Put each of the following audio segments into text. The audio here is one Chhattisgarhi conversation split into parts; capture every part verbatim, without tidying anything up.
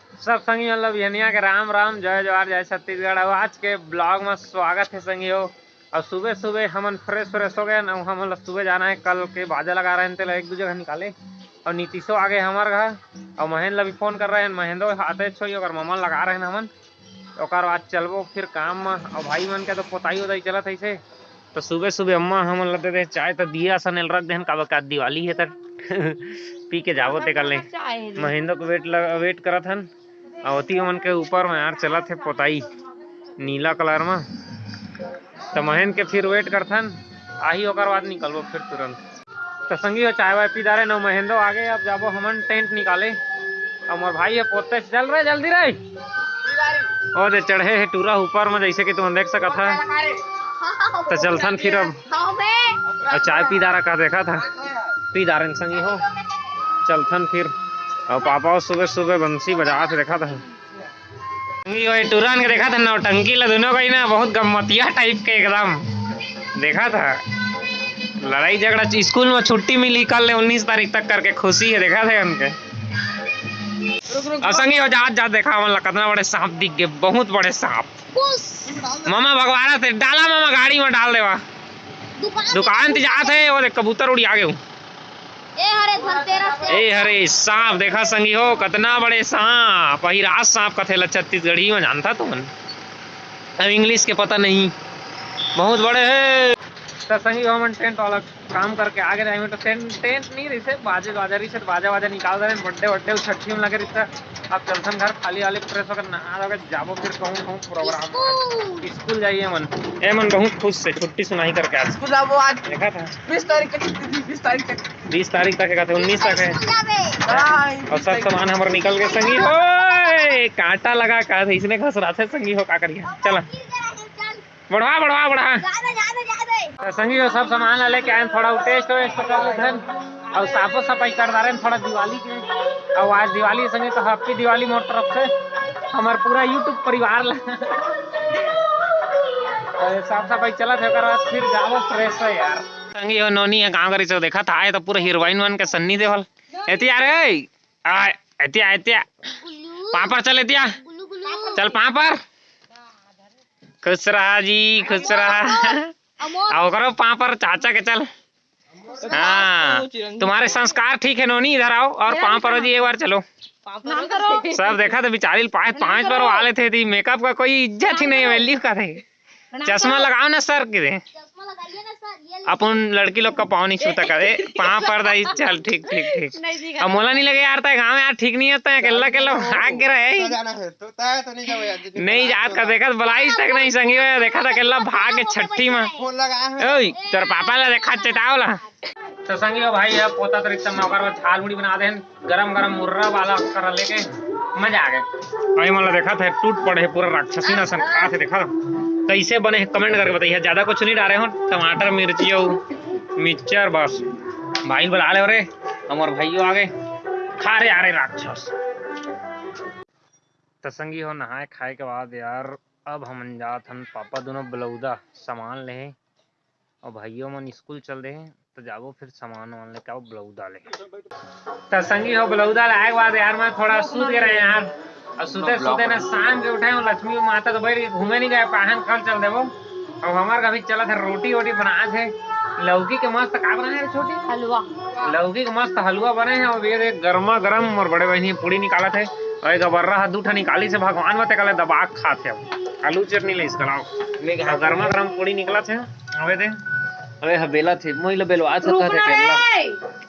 सब संगी मन ल बिहनिया के राम राम, जय जोहार, जय छत्तीसगढ़। अउ आज के vlog म स्वागत हे संगी हो। अउ सुबह सुबह हमन fresh fresh हो गए, अउ हमन ल सुबह जाना हे, कल के बाजा लगा रहे हैं, तेला एक दू जगह निकाले। अउ नीतीशो आ गए हमर घर, अउ महेंद्र ल भी फोन कर रहे हैं, महेंद्रो आते छोई, ओकर ममा लगा रहे हैं हमन। ओकर बाद चलबो फिर काम म। अउ भाई मन के तो पोताई ओताई चलत हे इसे, तो सुबह सुबह अम्मा हमन ल दे दे चाय, तो दिया सन ल रख देहन, काबर का दिवाली हे, त पी के जाबो ते कर ले। महेंद्र के वेट ल-, वेट करत हन। अउ ओती हमन के ऊपर में यार चलत हे पोताई नीला कलर में, तो महेंद्र के फिर वेट करथन, आही ओकर बाद निकलबो फिर तुरंत। तो संगी हो, चाय वाय पी डारे न, महेंद्रो आगे, अब जाबो हमन टेंट निकाले। अउ मोर भाई हे पोते से, चल रे जल्दी रे। ओ दे चढ़े हे टूरा ऊपर में, जैसे कि तुमन देख सकत हा। तो चलथन फिर अब। अउ चाय पी डारा का देखा था, पी डारे न संगी हो, चलथन फिर। अउ पापा सुबह सुबह बंसी बजात हे, देखा था। संगी हो, टूरा मन के देखा था नौटंकी ला, दोनों का ही ना बहुत गम्मतिया टाइप के एकदम। देखा था लड़ाई झगड़ा, स्कूल में छुट्टी मिली कल ले उन्नीस तारीख तक करके खुशी हे, देखा था उनके। अउ संगी हो, जात जात देखा हमन ला कितना बड़े सांप दिख गए, बहुत बड़े सांप। ममा भगवाना से डाला, ममा गाड़ी में डाल देवा। दुकान दुकान ते जात हे, वो देख कबूतर उड़ी आ गए। ए हरे धनतेरस के। ए हरे सांप, देखा संगी हो, कितना बड़े सांप। अहिराज सांप कथे ला छत्तीसगढ़ी में, जानता तुमन? अब इंग्लिश के पता नहीं, बहुत बड़े हे। तो संगी हो, हमन टेंट वाला काम करके आ गए रहे, तो टेंट, टेंट नहीं रहिसे, बाजे बाजा रहिसे, तो बाजा बाजा निकाल दे रहे, बर्थडे वड्डे छट्ठी में लगे रहिसे। अब चलथन घर, खाली वाली फ्रेश होकर नहा धो के जाबो फिर कहूँ कहूँ प्रोग्राम। स्कूल। स्कूल जाइए मन, ए मन बहुत खुश से छुट्टी सुनाही करके आज। स्कूल जाबो आज। देखा था? बीस तारीख तक छुट्टी थी, बीस तारीख तक। बीस तारीख तक हे, कहते उन्नीस तक हे। स्कूल जाबे। हाँ, अउ सब सामान हमर निकल के संगी हो, कांटा लगा का, इसने घसराथे संगी हो, का करिए, चला। बढ़वा, बढ़वा, बढ़वा। जाबे, जाबे, जाबे। तो संगी हो, सब सामान ला लेके आए, थोड़ा टेस्ट वेस्ट कर लेथन। अउ साफो सफाई कर डारे थोड़ा दिवाली के। अउ आज दिवाली संगी, तो happy दिवाली मोर तरफ से, हमर पूरा YouTube परिवार ला। अउ साफ सफाई चलत हे, ओकर बाद फिर जाबो फ्रेश हो यार। संगी हो, नोनी हे, गाँव गरी से देखा था, आए तो पूरा हीरोइन बन के सन्नी देवल। एती आ रे, आ, एती आ, एती आ। पाँव पर चल, एती आ। चल पाँव पर। खुश रहा जी, खुश रहा। अमोल। आ ओकरो पाँव पर, चाचा के चल। हाँ, तुम्हारे संस्कार ठीक है नोनी, इधर आओ और पाँव परो जी एक बार, चलो। सब देखा तो बिचारी पाँच, पाँच बार वाले थे, दी मेकअप का कोई इज्जत ही नहीं है, value का थे। चश्मा लगाओ ना सर के दे। अपन लड़की लोग का पाँव नहीं छूता करे, पाँव पर दाई, चल ठीक, ठीक, ठीक। अब मोला नहीं लगे यार, तय गाँव यार ठीक नहीं है, तय अकेला, अकेला भाग के रहे। नहीं जात का देखत, बुलाइस तक नहीं संगी हो, देखा था अकेला भाग के छट्ठी में। ओए, तोर पापा ला देखा, चेताओ ला। तो संगी हो भाई, अब पोता तरीक से मैं ओकर बर झाल मुड़ी बना देन, गरम गरम मुर्रा वाला ओकर लेके मजा आ गए। भाई मन ला देखा था, टूट पड़े हे पूरा राक्षसी ना सन खा थे, देखा था कैसे बने हे, comment करके बताइए। ज्यादा कुछ नहीं डारे हो, टमाटर, मिर्ची और मिक्सचर बस। भाई बुला ले रे, हमार भाइयों आ गए, खा रे आ रे राक्षस। तो संगी हो, नहाए खाए के बाद यार, अब हमन जात हन पापा दोनों बलौदा सामान लेहे, अउ भाइयों मन स्कूल चल दे हे, तो जाबो फिर सामान वामान लेके आओ बलौदा ले। तो संगी हो, बलौदा ले आए के बाद यार, मैं थोड़ा सूत गए रहे यार, अउ सुते सुते ना शाम के उठे हूँ, लक्ष्मी माता तो बैठ के घूमे नहीं गए, पाहन कल चल देबो। अउ हमार का भी चलत हे, रोटी वोटी बनात हे, लौकी के मस्त का बनाए हे छोटी? हलवा। लौकी के मस्त हलवा बने हे, अउ ये देख गरमा गरम मोर बड़े बहिनी पूड़ी निकालत हे, अउ एक बर्रा ह दू ठा निकाली से भगवान मते कले दबा के खात हे। अब आलू चटनी ले इसका लाओ। अउ गरमा गरम पूड़ी निकलत हे, अबे दे। अबे ह बेला थे, मोई ल बेलवा थे, रुक कहत हे ना केला। रे।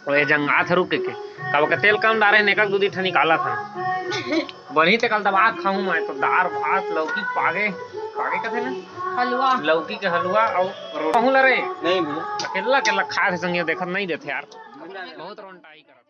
अबे जंगात हे रुक के। कब के तेल कम डारे हे, एक दू दी ठा निकालत हे। बनी ते कल दबा के खाऊं मैं तो, दार भात, लौकी पागे, पागे कथे ना? हलवा। लौकी के हलवा अउ रोटी। कहूं ला रे? नहीं भैया। अकेला अकेला खाए के संगे देखत नहीं देथे यार। बहुत रोंटाई करत।